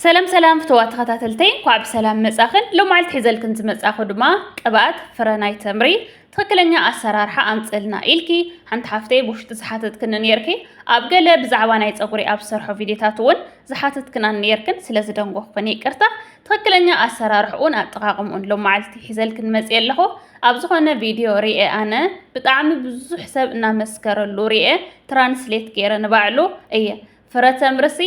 ሰላም ሰላም ፍትዋ ተኸታተልተይ፣ እንኳዕ ብሰላም መጻኽን። ሎማዓልቲ ሒዘልክን ዝመጻኹ ድማ ቅብኣት ፍረ ናይ ተምሪ ትኽክለኛ ኣሰራርሓ ኣምጽልና ኢልኪ ሓንቲ ሓፍተይ ብውሽጢ ዝሓተትክኒ ነይርኪ። ኣብ ገለ ብዛዕባ ናይ ጸጉሪ ኣብ ሰርሖ ቪዲዮታት እውን ዝሓተትክና ነይርክን፣ ስለ ዝደንጎኽክን ይቅርታ። ትኽክለኛ ኣሰራርሕኡን ኣጠቓቕምኡን ሎማዓልቲ ሒዘልክን መጽየ ኣለኹ። ኣብ ዝኾነ ቪዲዮ ሪኤ ኣነ ብጣዕሚ ብዙሕ ሰብ እናመስከረሉ ሪኤ ትራንስሌት ገይረ ንባዕሉ እየ። ፍረ ተምርሲ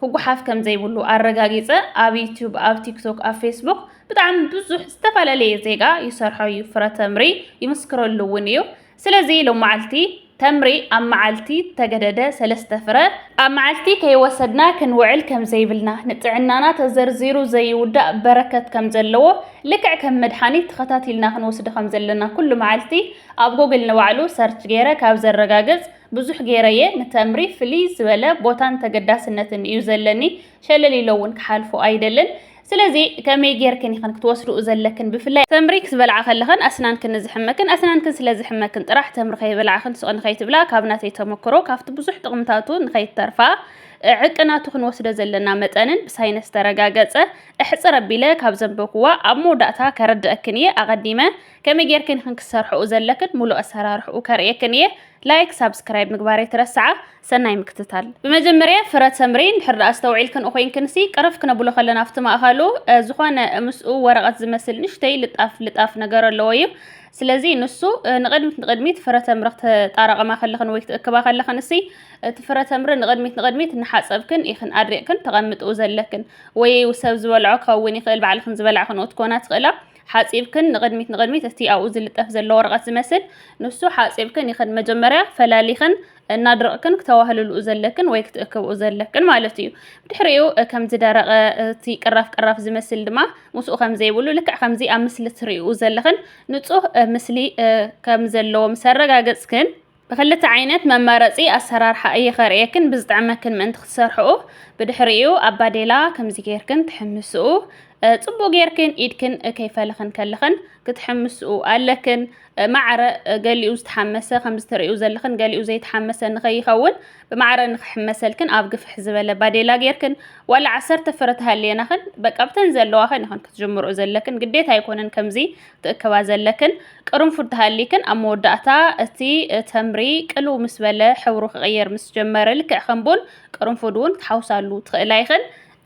ክጉሓፍ ከም ዘይብሉ ኣረጋጊጸ ኣብ ዩቲዩብ፣ ኣብ ቲክቶክ፣ ኣብ ፌስቡክ ብጣዕሚ ብዙሕ ዝተፈላለየ ዜጋ ይሰርሖ እዩ። ፍረ ተምሪ ይምስክረሉ እውን እዩ። ስለዚ ሎማዓልቲ ተምሪ ኣብ መዓልቲ ተገደደ ሰለስተ ፍረ ኣብ መዓልቲ ከይወሰድና ክንውዕል ከም ዘይብልና፣ ንጥዕናና ተዘርዚሩ ዘይውዳእ በረከት ከም ዘለዎ፣ ልክዕ ከም መድሓኒት ተኸታቲልና ክንወስዶ ከም ዘለና ኩሉ መዓልቲ ኣብ ጎግል ንባዕሉ ሰርች ገይረ ካብ ዘረጋግጽ ብዙሕ ገይረየ። ንተምሪ ፍልይ ዝበለ ቦታን ተገዳስነትን እዩ ዘለኒ። ሸለል ኢለ እውን ክሓልፎ ኣይደልን። ስለዚ ከመይ ጌርክን ኢኽን ክትወስድኡ ዘለክን? ብፍላይ ተምሪ ክትበልዓ ከለኽን ኣስናንክን ዝሕመክን፣ ኣስናንክን ስለ ዝሕመክን ጥራሕ ተምሪ ከይበላዕኽን ስቕ ንኸይትብላ፣ ካብ ናተይ ተመክሮ ካብቲ ብዙሕ ጥቕምታቱ ንኸይትተርፋ፣ ዕቅናቱ ክንወስዶ ዘለና መጠንን ብሳይንስ ተረጋገጸ። እሕጽር ኣቢለ ካብ ዘንበብኩዋ ኣብ መወዳእታ ከረድአክን እየ። ኣቐዲመ ከመይ ጌርክን ኢኽን ክትሰርሕኡ ዘለክን፣ ሙሉእ ኣሰራርሕኡ ከርእየክን እየ። ላይክ፣ ሳብስክራይብ ምግባር ኣይትረስዓ። ሰናይ ምክትታል። ብመጀመርያ ፍረ ተምሪ እንድሕር ደኣ ኣስተውዒልክን ኮይንክንሲ፣ ቅርፍ ክነብሎ ከለና ኣብቲ ማእኸሉ፣ እ፣ ዝኾነ ምስኡ ወረቐት ዝመስል ንእሽተይ ልጣፍ ልጣፍ ነገር ኣለዎ እዩ። ስለዚ ንሱ፣ እ፣ ንቕድሚት ንቕድሚት ፍረ ተምሪ ክተጣራቕማ ከለኽን ወይ ክትእክባ ከለኽንሲ፣ እቲ ፍረ ተምሪ ንቕድሚት ንቕድሚት እናሓጸብክን ኢኽን ኣድሪቕክን ተቐምጥኡ ዘለክን። ወይ ሰብ ዝበልዖ ክኸውን ይኽእል፣ ባዕልኽን ዝበላዕክንኡ ትኮና ትኽእላ። ሓጺብክን ንቕድሚት ንቕድሚት እቲ ኣብኡ ዝልጠፍ ዘሎ ወረቐት ዝመስል ንሱ ሓጺብክን ኢኽን መጀመርያ ፈላሊኽን እናድረቕክን ክተዋህልልኡ ዘለክን ወይ ክትእክብኡ ዘለክን ማለት እዩ። ብድሕሪኡ፣ እ፣ ከም ዝደረቐ፣ እቲ ቅራፍ ቅራፍ ዝመስል ድማ ምስኡ ከም ዘይብሉ፣ ልክዕ ከምዚ ኣብ ምስሊ ትርእይኡ ዘለኽን ንጹህ፣ እ፣ ምስሊ፣ እ፣ ከም ዘለዎ ምስ ኣረጋገጽክን፣ ብክልተ ዓይነት መማረጺ ኣሰራርሓ እየ ከርእየክን ብዝጥዕመክን ምእንቲ ክትሰርሕኡ። ብድሕሪኡ ኣብ ባዴላ ከምዚ ጌርክን ትሕምስኡ። እ፣ ጽቡቕ ጌርክን ኢድክን፣ እ፣ ከይፈለኽን ከለኽን ክትሕምስኡ ኣለክን። እ፣ ማዕረ፣ እ፣ ገሊኡ ዝተሓመሰ ከምዚ ትርእዩ ዘለኽን፣ ገሊኡ ዘይተሓመሰ ንኸይኸውን ብማዕረ ንኽሕመሰልክን ኣብ ግፍሕ ዝበለ ባዴላ ጌርክን ዋላ ዓሰርተ ፍረ ተሃልየናኽን፣ በቃ ብተን ዘለዋኽን ኢኽን ክትጅምርኡ ዘለክን። ግዴታ ኣይኮነን ከምዚ ትእክባ ዘለክን። ቅርንፉድ ተሃሊክን ኣብ መወዳእታ እቲ፣ እ፣ ተምሪ ቅልው ምስ በለ ሕብሩ ክቕየር ምስ ጀመረ፣ ልክዕ ከም ቡን ቅርንፉድ እውን ክትሓውሳሉ ትኽእላ ኢኽን።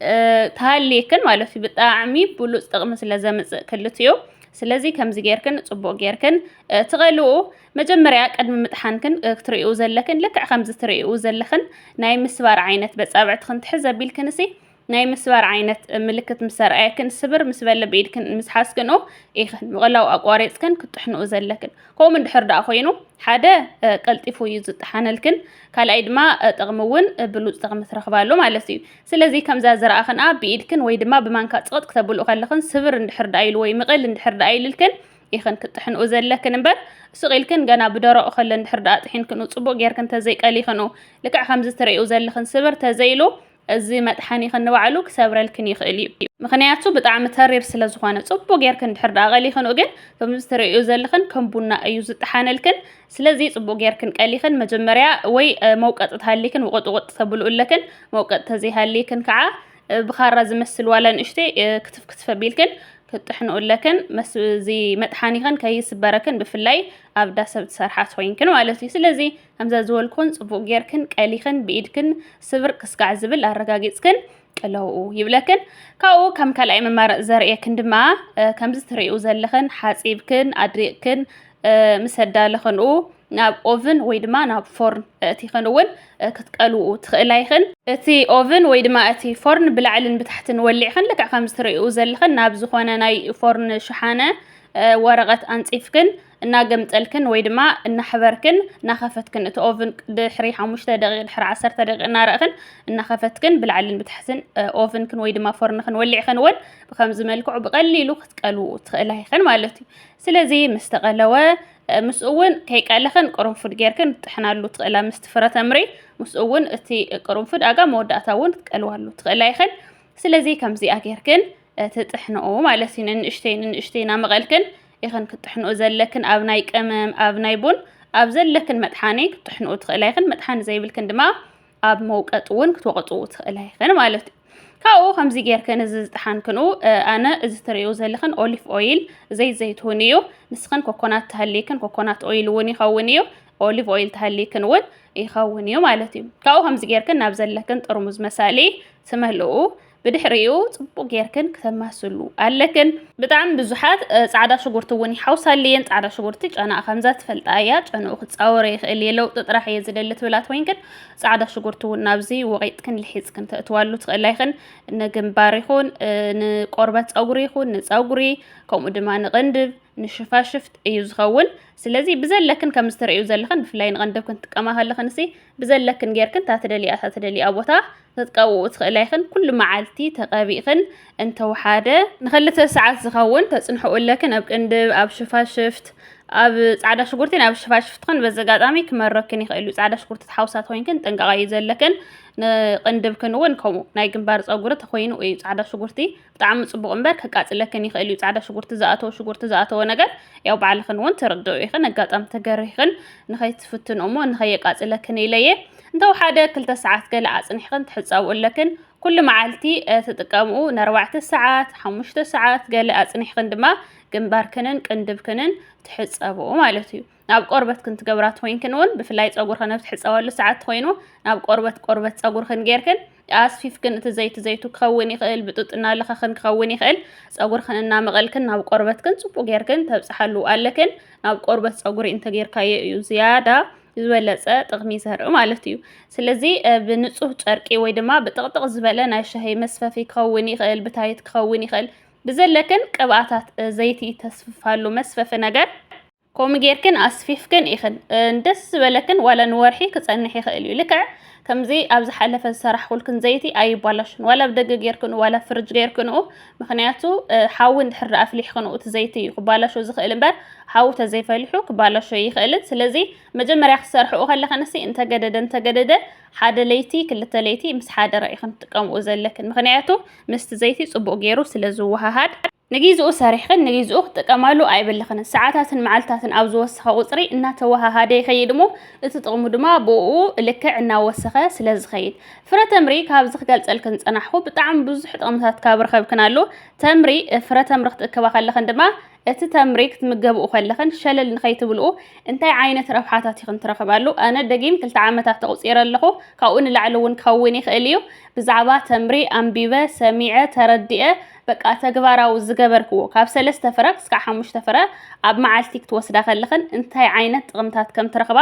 እ፣ ተሃልየክን ማለት እዩ። ብጣዕሚ ብሉጽ ጥቕሚ ስለ ዘምጽእ ክልቲኡ። ስለዚ ከምዚ ጌርክን ጽቡቕ ጌርክን፣ እ፣ ትቐልኡ። መጀመርያ ቅድሚ ምጥሓንክን፣ እ፣ ክትርእዩ ዘለክን፣ ልክዕ ከምዚ ትርእዩ ዘለኽን ናይ ምስባር ዓይነት በጻብዕቲ ክንትሕዝ ኣቢልክንሲ ናይ ምስባር ዓይነት ምልክት ምስ ኣርኣየክን፣ ስብር ምስ በለ ብኢድክን ምስ ሓዝክንኡ ኢኽን ምቕላው ኣቋሪጽክን ክትጥሕንኡ ዘለክን። ከምኡ እንድሕር ደኣ ኮይኑ፣ ሓደ፣ እ፣ ቀልጢፉ እዩ ዝጠሓነልክን፣ ካልኣይ ድማ፣ እ፣ ጥቕሚ እውን፣ እ፣ ብሉጽ ጥቕሚ ትረኽባሉ ማለት እዩ። ስለዚ ከምዛ ዝረኣኽንኣ ብኢድክን ወይ ድማ ብማንካ ጽቕጥ ክተብልኡ ከለኽን፣ ስብር እንድሕር ደኣ ኢሉ ወይ ምቕል እንድሕር ደኣ ኢልልክን ኢኽን ክትጥሕንኡ ዘለክን እምበር፣ ስቕ ኢልክን ገና ብደረቑ ከሎ እንድሕር ደኣ ጥሒንክንኡ፣ ጽቡቕ ጌርክን ተዘይቀሊኽንኡ፣ ልክዕ ከምዚ ትርእዩ ዘለኽን ስብር ተዘይሉ፣ እዚ መጥሓኒኽን ንባዕሉ ክሰብረልክን ይኽእል እዩ። ምኽንያቱ ብጣዕሚ ተሪር ስለ ዝኾነ። ጽቡቕ ጌርክን እንድሕር ደኣ ቀሊኽንኡ ግን፣ ከምዚ ትርእዩ ዘለኽን ከም ቡና እዩ ዝጠሓነልክን። ስለዚ ጽቡቕ ጌርክን ቀሊኽን መጀመርያ ወይ፣ እ፣ መውቀጢ ተሃሊክን ውቕጥ ውቕጥ ተብልኡ ኣለክን። መውቀጢ ተዘይሃሊክን ከዓ፣ እ፣ ብኻራ ዝመስል ዋላ ንእሽተይ፣ እ፣ ክትፍ ክትፍ ኣቢልክን ክትጥሕንኡ ኣለክን። መስ-፣ እዚ መጥሓኒኽን ከይስበረክን ብፍላይ ኣብ ዳስ ኣብ ትሰርሓ ኮይንክን ማለት እዩ። ስለዚ ከምዛ ዝበልኩን ጽቡቕ ጌርክን ቀሊኽን ብኢድክን ስብር ክስጋዕ ዝብል ኣረጋጊጽክን ቅለውኡ ይብለክን። ካብኡ ከም ካልኣይ መማረጺ ዘርእየክን ድማ፣ እ፣ ከምዚ ትርእዩ ዘለኽን ሓጺብክን ኣድሪቕክን፣ እ፣ ምስ ኣዳለኽንኡ ናብ ኦቭን ወይ ድማ ናብ ፎርን ኣእቲኽን እውን፣ እ፣ ክትቀልውኡ ትኽእላ ኢኽን። እቲ ኦቭን ወይ ድማ እቲ ፎርን ብላዕልን ብታሕትን ወሊዕኽን ልክዕ ከምዚ ትርእዩ ዘለኽን ናብ ዝኾነ ናይ ፎርን ሽሓነ፣ እ፣ ወረቐት ኣንጺፍክን እናገምጠልክን ወይ ድማ እናሕበርክን እናኸፈትክን፣ እቲ ኦቭን ድሕሪ ሓሙሽተ ደቂቕ ድሕሪ ዓሰርተ ደቂቕ እናረእኽን እናኸፈትክን ብላዕልን ብታሕትን፣ እ፣ ኦቭንክን ወይ ድማ ፎርንኽን ወሊዕኽን እውን ብኸምዚ መልክዑ ብቐሊሉ ክትቀልውኡ ትኽእላ ኢኽን ማለት እዩ። ስለዚ ምስ ተቐለወ፣ እ፣ ምስኡ እውን ከይቀለኽን ቅርንፉድ ጌርክን ትጥሕናሉ ትኽእላ ምስቲ ፍረ ተምሪ። ምስኡ እውን እቲ ቅርንፉድ ኣጋ መወዳእታ እውን ክትቀልዋሉ ትኽእላ ኢኽን። ስለዚ ከምዚኣ ጌርክን፣ እ፣ ትጥሕንኡ ማለት እዩ። ንንእሽተይ ንንእሽተይ እናመቐልክን ኢኽን ክትጥሕንኡ ዘለክን፣ ኣብ ናይ ቀመም፣ ኣብ ናይ ቡን፣ ኣብ ዘለክን መጥሓኒ ክትጥሕንኡ ትኽእላ ኢኽን። መጥሓኒ ዘይብልክን ድማ ኣብ መውቀጢ እውን ክትወቕጥኡ ትኽእላ ኢኽን ማለት እዩ። ካብኡ ከምዚ ጌርክን እዚ ዝጠሓንክንኡ፣ ኣነ እዚ ትርእዩ ዘለኽን ኦሊቭ ኦይል፣ ዘይት ዘይትሁን እዩ። ንስኽን ኮኮናት ተሃልይክን ኮኮናት ኦይል እውን ይኸውን እዩ። ኦሊቭ ኦይል ተሃልይክን እውን ይኸውን እዩ ማለት እዩ። ካብኡ ከምዚ ጌርክን ናብ ዘለክን ጥርሙዝ መሳሊ ትመልኡ። ብድሕሪኡ ጽቡቕ ጌርክን ክተማስሉ ኣለክን። ብጣዕሚ ብዙሓት ጻዕዳ ሽጉርቲ እውን ይሓውሳሉ እየን። ጻዕዳ ሽጉርቲ ጨናኣ ከምዛ ትፈልጣ እያ። ጨንኡ ክጻወሮ ይኽእል እየ፣ ለውጢ ጥራሕ እየ ዝደሊ ትብላ ተኮይንክን፣ ጻዕዳ ሽጉርቲ እውን ናብዚ ወቒጥክን ልሒጽክን ተእትዋሉ ትኽእላ ይኽን። ንግንባር ይኹን ንቆርበት ጸጉሪ ይኹን ንጸጉሪ፣ ከምኡ ድማ ንቕንድብ ንሽፋሽፍት እዩ ዝኸውን። ስለዚ ብዘለክን ከም ዝተርእዩ ዘለኽን ብፍላይ ንቕንድብ ክንጥቀማ ከለኽን ሲ ብዘለክን ጌርክን ታትደሊያ ታትደሊያ ቦታ ክትቀብኡ ትኽእላ ይኽን። ኩሉ መዓልቲ ተቐቢእኽን እንተወሓደ ንክልተ ሰዓት ዝኸውን ተጽንሕኡ ኣለክን ኣብ ቅንድብ፣ ኣብ ሽፋሽፍት፣ ኣብ ጻዕዳ ሽጉርቲን ኣብ ሽፋሽፍትኽን በዚ ኣጋጣሚ ክመረክን ይኽእል እዩ። ጻዕዳ ሽጉርቲ ትሓውሳ ተኮይንክን ጥንቃቐ እዩ ዘለክን። ንቅንድብክን እውን ከምኡ ናይ ግንባር ጸጉሪ ተኮይኑ እዩ ጻዕዳ ሽጉርቲ ብጣዕሚ ጽቡቕ እምበር ከቃጽለክን ይኽእል እዩ። ጻዕዳ ሽጉርቲ ዝኣተወ ሽጉርቲ ዝኣተወ ነገር ያው ባዕልኽን እውን ትርድኡ ኢኽን። ኣጋጣሚ ተገሪኽን ንኸይትፍትንኡ እሞ ንኸየቃጽለክን ኢለየ። እንተወሓደ ክልተ ሰዓት ገለ ኣጽኒሕኽን ትሕጸብኡ ኣለክን። ኩሉ መዓልቲ ትጥቀምኡ ንኣርባዕተ ሰዓት ሓሙሽተ ሰዓት ገለ ኣጽኒሕኽን ድማ ግንባርክንን ቅንድብክንን ትሕጸብኡ ማለት እዩ። ናብ ቆርበትክን ትገብራ ተኮይንክን እውን ብፍላይ ጸጉርኽን ኣብ ትሕጸበሉ ሰዓት ተኮይኑ ናብ ቆርበት ቆርበት ጸጉርኽን ጌርክን ኣስፊፍክን እቲ ዘይቲ ዘይቱ ክኸውን ይኽእል፣ ብጡጥ እናለኸኽን ክኸውን ይኽእል። ጸጉርኽን እናመቐልክን ናብ ቆርበትክን ጽቡቕ ጌርክን ተብጽሓሉ ኣለክን። ናብ ቆርበት ጸጉሪ እንተጌርካዮ እዩ ዝያዳ ዝበለጸ ጥቕሚ ዘርኢ ማለት እዩ። ስለዚ ብንጹህ ጨርቂ ወይ ድማ ብጥቕጥቕ ዝበለ ናይ ሻሂ መስፈፊ ክኸውን ይኽእል፣ ብታይት ክኸውን ይኽእል። ብዘለክን ቅብኣታት ዘይቲ ተስፍፋሉ መስፈፊ ነገር ከምኡ ጌርክን ኣስፊፍክን ኢኽን። ደስ ዝበለክን ዋላ ንወርሒ ክጸንሕ ይኽእል እዩ። ልክዕ ከምዚ ኣብ ዝሓለፈ ዝሰራሕኩልክን ዘይቲ ኣይባላሽን። ዋላ ኣብ ደገ ጌርክንኡ ዋላ ፍርጅ ጌርክንኡ፣ ምኽንያቱ ሓዊ እንድሕር ደኣ ኣፍሊሕክንኡ እቲ ዘይቲ እዩ ክባላሾ ዝኽእል እምበር ሓዊ ተዘይፈሊሑ ክባላሾ ይኽእልን። ስለዚ መጀመርያ ክትሰርሕኡ ከለኽንሲ እንተገደደ እንተገደደ ሓደ ለይቲ ክልተ ለይቲ ምስ ሓደረ ኢኽን ትጥቀምኡ ዘለክን። ምኽንያቱ ምስቲ ዘይቲ ጽቡቕ ገይሩ ስለ ዝወሃሃድ። ንጊዝኡ ሰሪሕኽን ንጊዝኡ ክትጥቀማሉ ኣይብልኽን። ሰዓታትን መዓልታትን ኣብ ዝወሰኸ ቁጽሪ እናተወሃሃደ ይኸይድ እሞ እቲ ጥቕሙ ድማ ብኡ ልክዕ እናወሰኸ ስለ ዝኸይድ። ፍረ ተምሪ ካብዚ ክገልጸልክን ዝጸናሕኩ ብጣዕሚ ብዙሕ ጥቕምታት ካብ ረኸብክናሉ። ተምሪ ፍረ ተምሪ ክትእክባ ከለኽን ድማ እቲ ተምሪ ክትምገብኡ ከለኽን ሸለል ንኸይትብልኡ እንታይ ዓይነት ረብሓታት ኢኽን ትረኽባሉ? ኣነ ደጊም ክልተ ዓመታት ተቑጺረ ኣለኹ። ካብኡ ንላዕሊ እውን ክኸውን ይኽእል እዩ። ብዛዕባ ተምሪ ኣንቢበ፣ ሰሚዐ፣ ተረዲኤ በቃ ተግባራዊ ዝገበርክዎ ካብ ሰለስተ ፍረ ክስካዕ ሓሙሽተ ፍረ ኣብ መዓልቲ ክትወስዳ ከለኽን እንታይ ዓይነት ጥቕምታት ከም ትረኽባ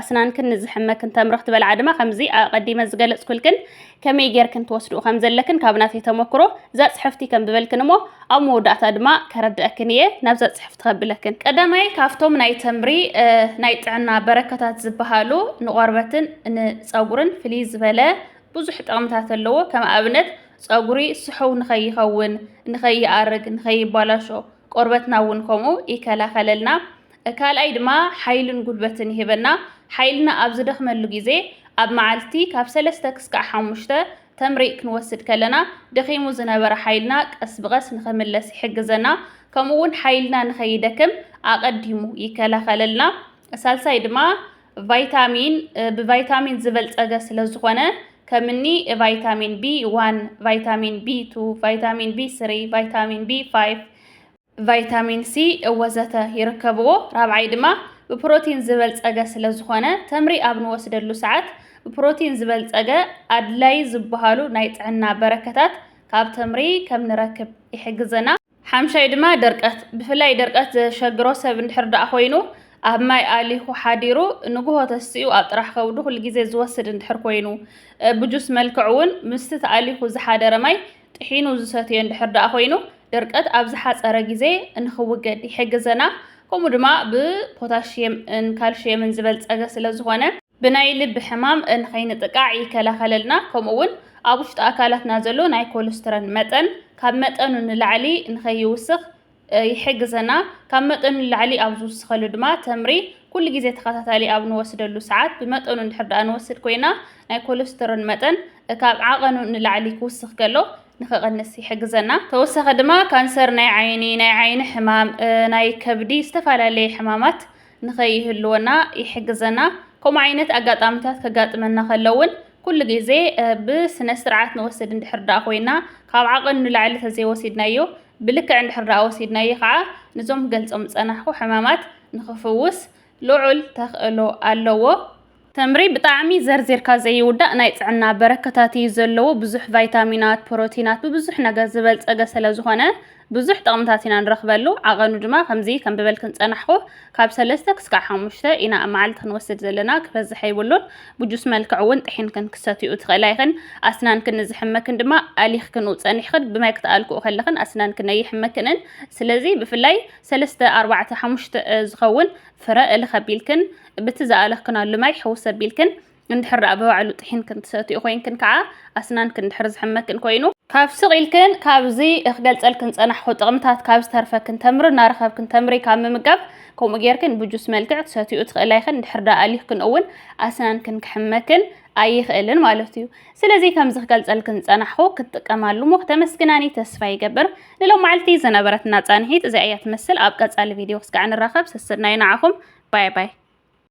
ኣስናንክን ንዝሕመክን ተምሪ ክትበልዓ ድማ ከምዚ ኣቐዲመ ዝገለጽኩልክን ከመይ ጌርክን ትወስድኡ ከም ዘለክን ካብ ናተይ ተመክሮ እዛ ጽሕፍቲ ከም ዝበልክን እሞ ኣብ መወዳእታ ድማ ከረድአክን እየ ናብዛ ጽሕፍቲ ከብለክን። ቀዳማይ ካብቶም ናይ ተምሪ ናይ ጥዕና በረከታት ዝበሃሉ ንቆርበትን ንጸጉርን ፍልይ ዝበለ ብዙሕ ጥቕምታት ኣለዎ። ከም ኣብነት ጸጉሪ ስሑው ንኸይኸውን፣ ንኸይኣርግ፣ ንኸይባላሾ፣ ቆርበትና እውን ከምኡ ይከላኸለልና። ካልኣይ ድማ ሓይልን ጉልበትን ይህበና። ሓይልና ኣብ ዝደኽመሉ ግዜ ኣብ መዓልቲ ካብ ሰለስተ ክስካዕ ሓሙሽተ ተምሪ ክንወስድ ከለና ደኺሙ ዝነበረ ሓይልና ቀስ ብቐስ ንኸምለስ ይሕግዘና። ከምኡ እውን ሓይልና ንኸይደክም ኣቐዲሙ ይከላኸለልና። ሳልሳይ ድማ ቫይታሚን ብቫይታሚን ዝበልጸገ ስለ ዝኾነ ከምኒ ቫይታሚን ቢ ዋን፣ ቫይታሚን ቢ ቱ፣ ቫይታሚን ቢ ስሪ፣ ቫይታሚን ቢ ፋይቭ፣ ቫይታሚን ሲ ወዘተ ይርከብዎ። ራብዓይ ድማ ብፕሮቲን ዝበልጸገ ስለ ዝኾነ ተምሪ ኣብ ንወስደሉ ሰዓት ብፕሮቲን ዝበልጸገ ኣድላይ ዝበሃሉ ናይ ጥዕና በረከታት ካብ ተምሪ ከም ንረክብ ይሕግዘና። ሓምሻይ ድማ ደርቀት፣ ብፍላይ ደርቀት ዘሸግሮ ሰብ እንድሕር ደኣ ኮይኑ ኣብ ማይ ኣሊኹ ሓዲሩ ንግሆ ተሲኡ ኣብ ጥራሕ ከብዱ ኩሉ ግዜ ዝወስድ እንድሕር ኮይኑ ብጁስ መልክዕ እውን ምስቲ ተኣሊኹ ዝሓደረ ማይ ጥሒኑ ዝሰትዮ እንድሕር ደኣ ኮይኑ ደርቀት ኣብ ዝሓጸረ ግዜ ንኽውገድ ይሕግዘና። ከምኡ ድማ ብፖታሽየምን ካልሽየምን ዝበልጸገ ስለ ዝኾነ ብናይ ልቢ ሕማም ንኸይንጥቃዕ ይከላኸለልና። ከምኡ እውን ኣብ ውሽጢ ኣካላትና ዘሎ ናይ ኮለስትሮል መጠን ካብ መጠኑ ንላዕሊ ንኸይውስኽ ይሕግዘና። ካብ መጠኑ ንላዕሊ ኣብ ዝውስኸሉ ድማ ተምሪ ኩሉ ግዜ ተኸታታሊ ኣብ ንወስደሉ ሰዓት ብመጠኑ እንድሕር ደኣ ንወስድ ኮይና ናይ ኮለስትሮል መጠን ካብ ዓቐኑ ንላዕሊ ክውስኽ ከሎ ንኽቕንስ ይሕግዘና። ተወሳኺ ድማ ካንሰር ናይ ዓይኒ፣ ናይ ዓይኒ ሕማም፣ ናይ ከብዲ ዝተፈላለየ ሕማማት ንኸይህልወና ይሕግዘና። ከምኡ ዓይነት ኣጋጣሚታት ከጋጥመና ከሎ እውን ኩሉ ግዜ ብስነ ስርዓት ንወስድ እንድሕር ደኣ ኮይና፣ ካብ ዓቐኑ ንላዕሊ ተዘይወሲድናዮ፣ ብልክዕ እንድሕር ደኣ ወሲድናዮ ከዓ፣ ነዞም ክገልጾም ዝጸናሕኩ ሕማማት ንኽፍውስ ልዑል ተኽእሎ ኣለዎ። ተምሪ ብጣዕሚ ዘርዚርካ ዘይውዳእ ናይ ጥዕና በረከታት እዩ ዘለዎ። ብዙሕ ቫይታሚናት፣ ፕሮቲናት፣ ብብዙሕ ነገር ዝበልጸገ ስለ ዝኾነ ብዙሕ ጥቕምታት ኢና ንረኽበሉ። ዓቐኑ ድማ ከምዚ ከም ብበልክን ጸናሕኩ ካብ ሰለስተ ክስካዕ ሓሙሽተ ኢና ኣብ መዓልቲ ክንወስድ ዘለና፣ ክበዝሕ ኣይብሉን። ብጁስ መልክዕ እውን ጥሒንክን ክሰትኡ ትኽእላ ኢኽን። ኣስናንክን ንዝሕመክን ድማ ኣሊኽክንኡ ጸኒሕክን ብማይ ክትኣልክኡ ከለኽን ኣስናንክን ኣይሕመክንን። ስለዚ ብፍላይ ሰለስተ፣ ኣርባዕተ፣ ሓሙሽተ ዝኸውን ፍረ እልኽ ኣቢልክን ብቲ ዝኣለኽክናሉ ማይ ሕውስ ኣቢልክን እንድሕር ደኣ ብባዕሉ ጥሒንክን ትሰትኡ ኮይንክን ከዓ ኣስናንክን እንድሕር ዝሕመክን ኮይኑ ካብ ስቕ ኢልክን ካብዚ ክገልጸልክን ጸናሕኩ ጥቕምታት ካብ ዝተርፈክን ተምሪ እናረኸብክን ተምሪ ካብ ምምጋብ ከምኡ ጌርክን ብጁስ መልክዕ ትሰትኡ ትኽእላ ኢኽን። እንድሕር ደኣ ኣሊኽክን እውን ኣስናንክን ክሕመክን ኣይኽእልን ማለት እዩ። ስለዚ ከምዚ ክገልጸልክን ዝጸናሕኩ ክትጥቀማሉ እሞ ክተመስግናኒ ተስፋ ይገብር። ንሎም መዓልቲ ዝነበረትና ጻንሒት እዚኣ እያ ትመስል። ኣብ ቀጻሊ ቪድዮ ክስካዕ ንራኸብ። ሰሰናዩ ንዓኹም። ባይ ባይ።